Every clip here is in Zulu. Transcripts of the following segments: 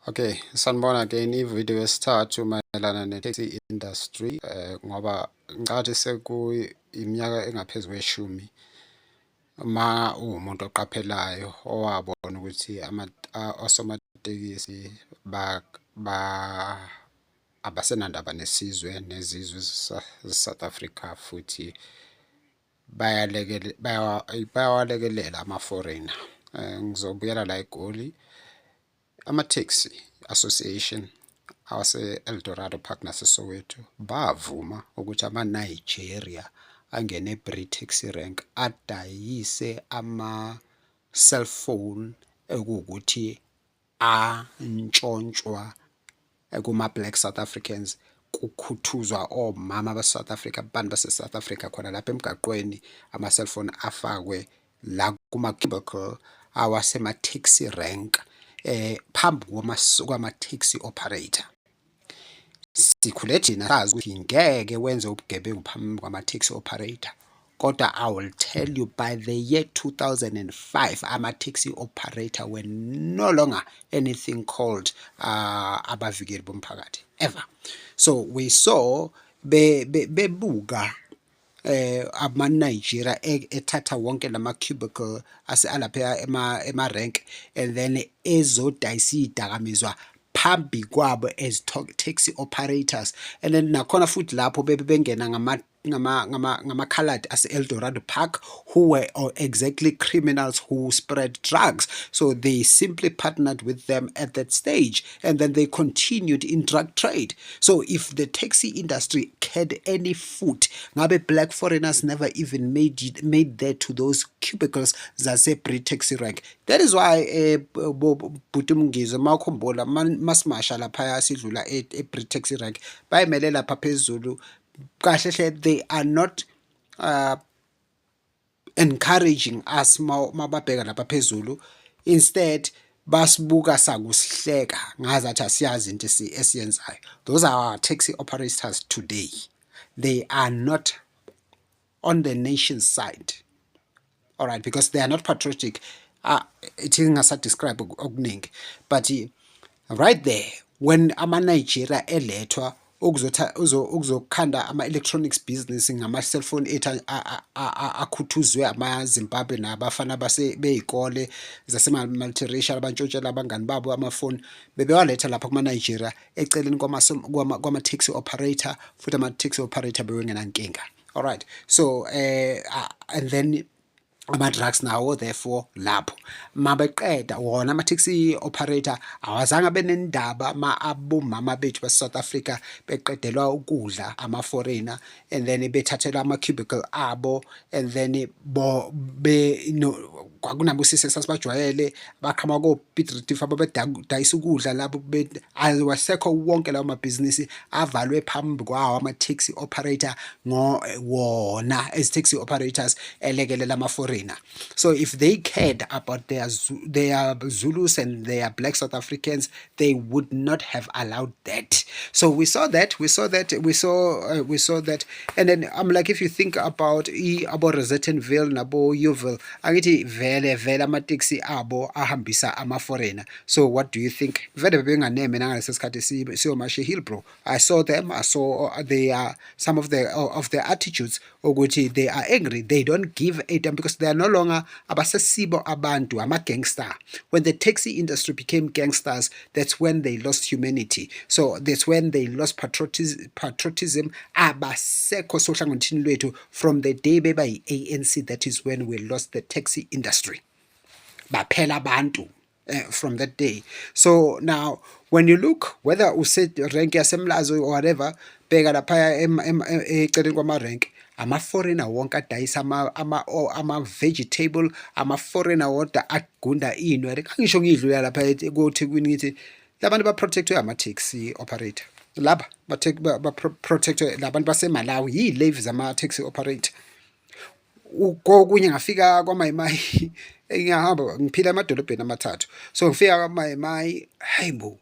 Okay, sanibona again. Ividiyo yesithathu mayelana ne-taxi industry, ngoba ngicathi sekuyiminyaka engaphezu kweshumi uma uwumuntu oqaphelayo owabona ukuthi osomatekisi abasenandaba nesizwe nezizwe zase-South Africa, futhi bayawalekelela ama-foreigner. Ngizobuyela la eGoli, ama-taxi association ase-Eldorado Park naseSoweto bavuma ukuthi ama-Nigeria angene e-Bree Taxi Rank adayise ama-cellphone ekuwukuthi antshontshwa kuma-black South Africans, kukhuthuzwa omama base-South Africa, abantu base-South Africa khona lapha emgaqweni, ama-cellphone afakwe la kuma-cubicle awasema-taxi rank phambi kwama-taxi operator. Sikhule thina sazi ukuthi ngeke wenze ubugebengu phambi kwama-taxi operator, kodwa I will tell you, by the year 2005 ama-taxi operator were no longer anything called abavikeli bomphakathi ever. So we saw bebuka ama-Nigeria ethatha wonke lama cubicle ase alapha ema-rank and then ezodayisa iy'dakamizwa phambi kwabo as taxi operators. And then nakhona futhi lapho bebe bengena ngamakhaladi ase-Eldorado Park, who were exactly criminals who spread drugs. So they simply partnered with them at that stage and then they continued in drug trade. So if the taxi industry had any foot, ngabe black foreigners never even made there to those cubicles zase-Bree Taxi Rank. That is why, bhuti Mngizwe, mawukhumbula masimasha laphaya sidlula e-Bree Taxi Rank, bayimele lapha phezulu kahle hle. They are not encouraging us mababheka lapha phezulu. Instead basibuka sakusihleka ngazathi asiyazi into esiyenzayo. Those are our taxi operators today. They are not on the nation's side, all right, because they are not patriotic. Ithi ngingasa-describe okuningi, but right there when ama-Nigeria elethwa ukuzotha ukuzokhanda ama-electronics business ngama-cellphone ethu akhuthuzwe ama-Zimbabwe nabafana base bey'kole zasema-multiracial abantshontshela abangani babo amafoni, bebewaletha lapha kuma-Nigeria eceleni kwama-taxi operator, futhi ama-taxi operator bewengenankinga. All right, so and then ama-drugs nawo therefore lapho mabeqeda wona ama-taxi operator awazange abe nendaba ma abomama bethu base-South Africa beqedelwa ukudla ama-foreigner and then bethathelwa ama-cubicle abo and then bo be no kwakunabosisi esasibajwayele baqhamuka ko-Piet Retief ababedayisa ukudla lapho. Awasekho wonke lawo mabhizinisi, avalwe phambi kwawo ama-taxi operator ngo wona as taxi operators elekelela ama-foreigner. So if they cared about their Zulus and their black South Africans, they would not have allowed that. So we saw that, we saw that, we saw that. And then I'm like, if you think about abo Rosettenville nabo Yeoville, angithi vele vele amateksi abo ahambisa ama-foreigner. So what do you think? Vele bebenganeme nangalesi sikhathi siyomasha Hillbrow. I saw them, I saw they are some of their attitudes ukuthi they are angry. They don't give a damn because they are no longer, abasesibo abantu, ama-gangster. When the taxi industry became gangsters, that's when they lost humanity. So that's when they lost patriotism. Abasekho sohlangothini lwethu from the day beba yi-ANC. That is when we lost the taxi industry. Baphela abantu from that day. So now when you look, whether use rank yaseMlazi or whatever, bheka laphaya eceleni kwama-rank, ama-foreigner wonke adayisa ama-vegetable, ama-foreigner wodwa agunda iy'nwele. Ngisho ngidlula lapha koThekwini ngithi labantu ba-protect-we ama-taxi operator laba, ba-protect-we labantu baseMalawi, yi-levy zama-taxi operator. Kokunye ngafika kwaMayimayi, ngiyahamba ngiphila emadolobheni amathathu, so ngifika kwaMayimayi, hayi bo,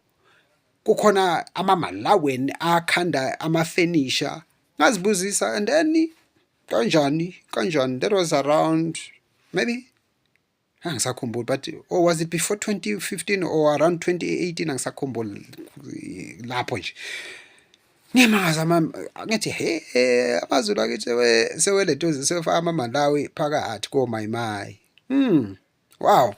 kukhona ama-Malawian akhanda amafenisha. Ngazibuzisa and then kanjani kanjani, that was around maybe Angisakhumbuli, but or was it before 2015 or around 2018? Angisakhumbuli lapho nje. Ngimangaza ngithi, "He, amaZulu akithi sewelentuza, sewefaka amaMalawi phakathi komayimayi." Wow.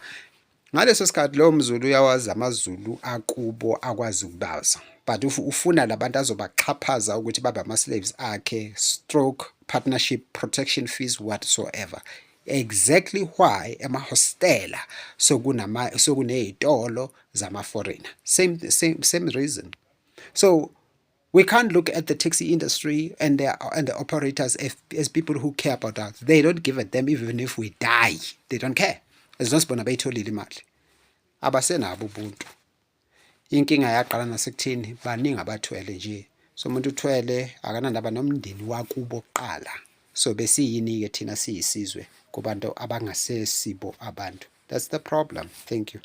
Ngaleso sikhathi lowo mZulu uyawazi amaZulu akubo, akwazi ukubaza, but ufuna labantu azobaxhaphaza ukuthi babe ama-slaves akhe, stroke partnership, protection fees, whatsoever. Exactly why emahostela sokunama sokuney'tolo zama-foreigner. Same, same, same reason. So we can't look at the taxi industry and the operators as people who care about us. They don't give a damn even if we die. They don't care. As long as bona beyitholile imali. Abasenabo ubuntu. Inkinga yaqala nasekuthini baningi abathwele nje. So umuntu uthwele, akanandaba nomndeni wakubo kuqala. So besiyini-ke thina siyisizwe kubantu abangasesibo abantu? That's the problem. Thank you.